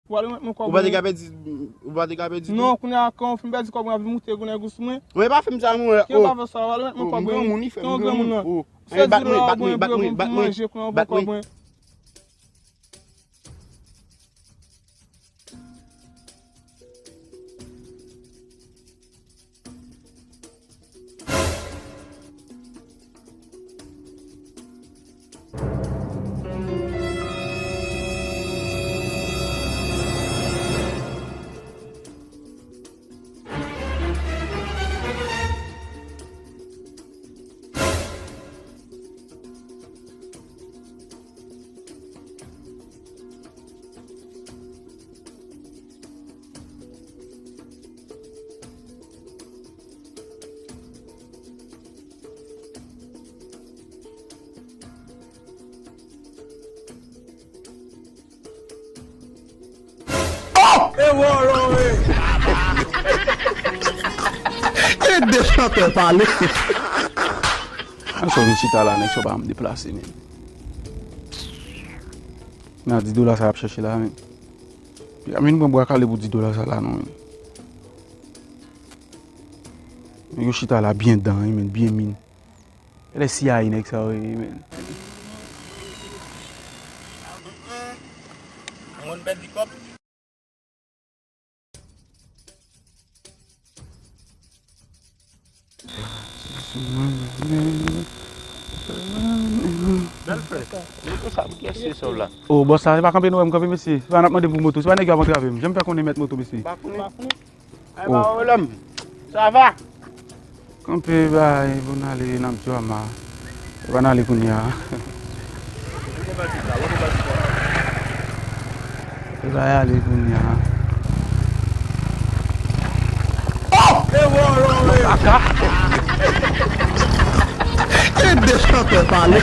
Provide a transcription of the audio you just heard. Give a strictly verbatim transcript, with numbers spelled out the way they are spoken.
Ou pa remèt mwen kòb mwen. Ou pa te ka pèdi, ou pa te ka pèdi tou? Non, kounye a, kan w fin pèdi kòb mwen, ap vin moute gounen gous mwen. Ou pa fè m sa, mon frè. Ki pa fè sa, ou pa remèt mwen kòb mwen. Ki yon granmoun, li fè m granmoun, non. Sèz dola w bwen pou manje, kounye a w ban kòb mwen. Oh! E wòlò, e! E de chantè pale. An sa w vin chita la, nèg sa w pa janm deplase, men. Nan dis dola sa y ap chèche la, men. Pi a vin pran bwa kale pou dis dola sa la, non, men. Nèg yo chita la byen dan, wi, men, byen min. Lè C I A nèg sa yo ye, men. Mwen pèdi kòb. Bèl frè, moto sa, pou kiyès se sa w la? O, bòs la, se pa kanpe nou wè m kanpe, mesye. Se pa n ap mande pou moto, se pa nèg yo ap antrave m. Jan m fè konnen mèt moto, mesye. Pa konnen. Ay, oh, ba, oh, lòm. Sa va? Kanpe, bay, pou n ale nan Djwama. E pa n ale kounye a. E pa y ale kounye a. Oh! E wòlò, e! E de chantè pale.